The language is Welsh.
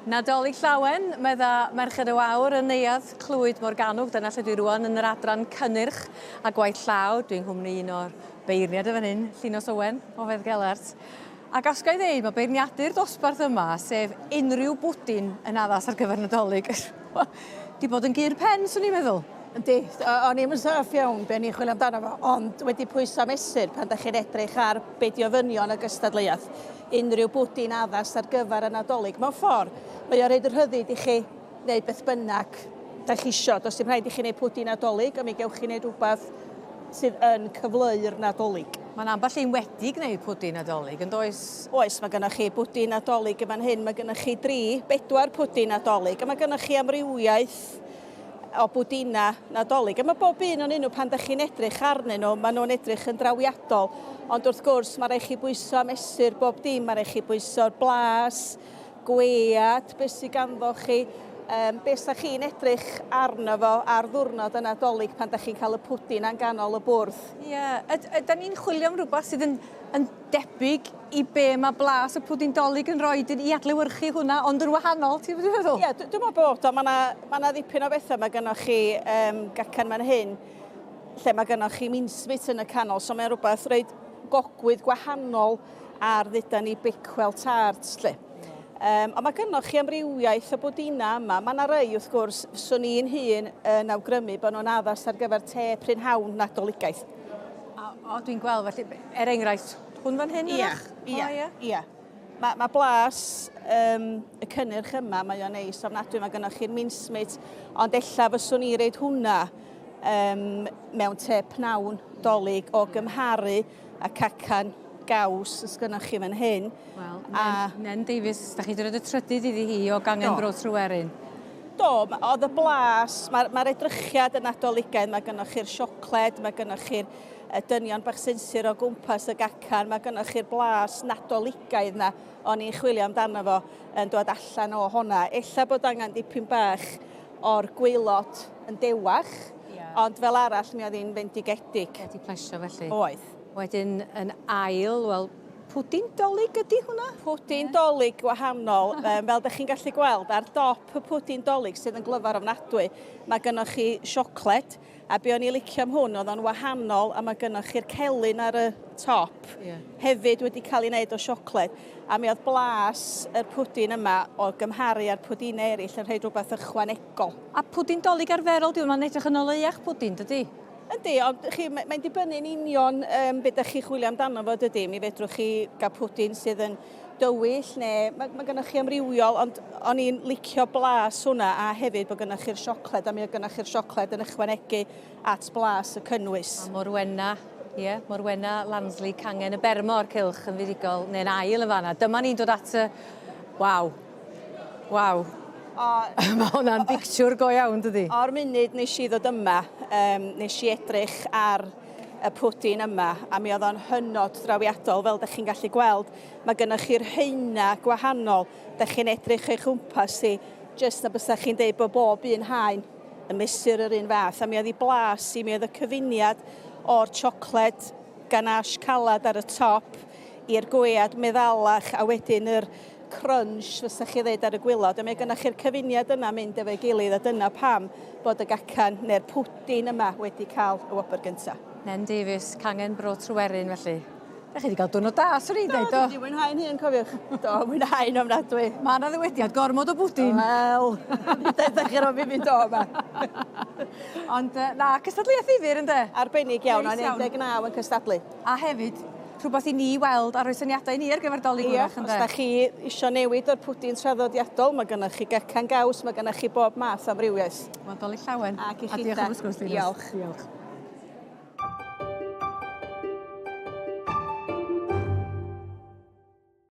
Nadolig Llawen, medda Merched y Wawr yn Neuadd Clwyd Morgannwg. Dyna lle dwi rwan yn yr adran cynnyrch a gwaith llaw. Dwi'n nghwmni un o'r beirniad yn fan hyn, Llinos Owen o Feddgelert. Ac os ga i ddeud, mae beirniadu'r dosbarth yma, sef unrhyw bwdin yn addas ar gyfer Nadolig, 'di bod yn gur pen, swn i'n meddwl. Yndi, o'n i'm yn saff iawn be o'n i'n chwilio amdano fo, ond wedi pwyso a mesur pan 'dach chi'n edrych ar be 'di ofynion y gystadleuaeth. unrhyw bwdin addas ar gyfer y Nadolig. Mewn ffordd, mae o'n rhoid y rhyddid i chi wneud beth bynnag da chi isio. Does dim rhaid i chi wneud pwdin Nadolig, ond mi gewch chi wneud rhywbeth sydd yn cyfleu'r Nadolig. Mae'n ambell un wedi gwneud pwdin Nadolig, yn does? Oes, mae gennych chi bwdin Nadolig yn fan hyn, mae gennych chi dri, bedwar pwdin Nadolig, a mae gennych chi amrywiaeth o bwdina Nadolig. A mae bob un o'n nhw, pan da chi'n edrych arnyn nhw, maen nhw'n edrych yn drawiadol. Ond wrth gwrs, mae rhaid chi bwyso a mesur bob dim. Mae rhaid chi bwyso'r blas, gwead, beth sydd ganddo chi, um, beth sa chi'n edrych arno fo ar ddwrnod y Nadolig pan da chi'n cael y pwdin a'n ganol y bwrdd. Ie, yeah. ydy ni'n chwilio am rhywbeth sydd yn, yn debyg i be mae blas y pwdin Dolig yn rhoi i adlewyrchu hwnna, ond yn wahanol, ti'n gwybod feddwl? Ie, yeah, dwi'n meddwl bod o. Mae yna ma ddipyn o bethau. Mae gennych chi um, gacan fan hyn, lle mae gennych chi mincemeat yn y canol, so mae'n rhywbeth reit gogwydd gwahanol ar dduda ni bakewell tart, lle. Um, ond mae gynnoch chi amrywiaeth o bwdina yma. Mae yna rai, wrth gwrs, swn i'n hun yn awgrymu bod nhw'n addas ar gyfer te prynhawn Nadoligaidd. O, o dwi'n gweld, felly, er enghraifft, hwn fan hyn, Ia, ia, ia. ia. Mae, mae blas um, y cynnyrch yma, mae o'n neis ofnadwy, mae gennych chi'r mincemeat, ond ella fyswn i reid hwnna um, mewn te pnawn dolyg o gymharu a cacan gaws os gynnoch chi fan hyn. Wel, a... Nen Davies, da chi wedi rhoi y trydydd iddi hi o gangen Bro Tryweryn. Do, oedd y blas, mae'r ma edrychiad yn Nadoligaidd, mae gynnoch chi'r siocled, mae gynnoch chi'r dynion bach sinsir o gwmpas y gacan, mae gynnoch chi'r blas Nadoligaidd na o'n i'n chwilio amdano fo yn dod allan o honna. Ella bod angen dipyn bach o'r gwaelod yn dewach, yeah. ond fel arall mi oedd hi'n fendigedig. Wedi plesio felly. Oedd. Wedyn yn ail, wel, pwdin dolyg ydy hwnna? Pwdin yeah. dolyg gwahanol, um, fel ydych chi'n gallu gweld, ar dop y pwdin dolyg sydd yn glyfar ofnadwy, mae gennych chi siocled, a be o'n i licio am hwn, oedd o'n wahanol, a mae gennych chi'r celyn ar y top, yeah. hefyd wedi cael ei wneud o siocled. A mi oedd blas yr pwdin yma o gymharu â'r pwdinau eraill yn rhoi rhywbeth ychwanegol. A pwdin dolyg arferol, dwi'n mae'n edrych yn oleuach pwdin, dydy? Yndi, ond chi, mae'n dibynnu'n union um, beth ydych chi'n chwilio amdano fo, dydy. Mi fedrwch chi gael pwdin sydd yn dywyll, neu mae, mae gennych chi amrywiol, ond o'n i'n licio blas hwnna, a hefyd bod gennych chi'r siocled, a mi oedd gennych chi'r siocled yn ychwanegu at blas y cynnwys. A Morwenna, ie, yeah, Morwenna Lansley, cangen y Bermo o'r cylch yn fuddugol, neu'n ail yn fanna. Dyma ni'n dod at y... Waw. Waw. O, Mae hwnna'n bictiwr go iawn, dydy? O'r munud nes i ddod yma, um, nes i edrych ar y pwdin yma, a mi oedd o'n hynod drawiadol, fel ydych chi'n gallu gweld. Mae gennych chi'r haenau gwahanol, ydych chi'n edrych eich chwmpas i, jyst na bysach chi'n deud bod bob un haen yn mesur yr un fath, a mi oedd i blas i, mi oedd y cyfuniad o'r siocled ganache calad ar y top i'r gwead meddalach a wedyn yr crunch fysa chi ddeud ar y gwylod a mi gynnach chi'r cyfuniad yna mynd efo'i gilydd a dyna pam bod y gacan neu'r pwdin yma wedi cael y wobr gyntaf. Nen Davies, cangen Bro Tryweryn felly. Da chi wedi cael diwrnod da, swn i'n dweud, do? Do, dwi wedi mwynhau'n hun, cofiwch. Do, mwynhau'n ofnadwy. Mae yna ddywediad, gormod o bwdin. Wel, nid ydych chi'n rhoi fi fynd o yma. Ond na, cystadleuaeth ddifyr, ynde? Arbennig iawn, o'n 19 yn cystadlu. A hefyd, rhywbeth i ni weld a rhoi syniadau i ni ar gyfer Dolig hwyrach, ynde? Os da chi isio newid o'r pwdin traddodiadol, mae gennych chi gacan gaws, mae gennych chi bob math amrywiaeth. Wel, Dolig llawen. Ac i chi. A diolch am y sgwrs, Diolch. Diolch.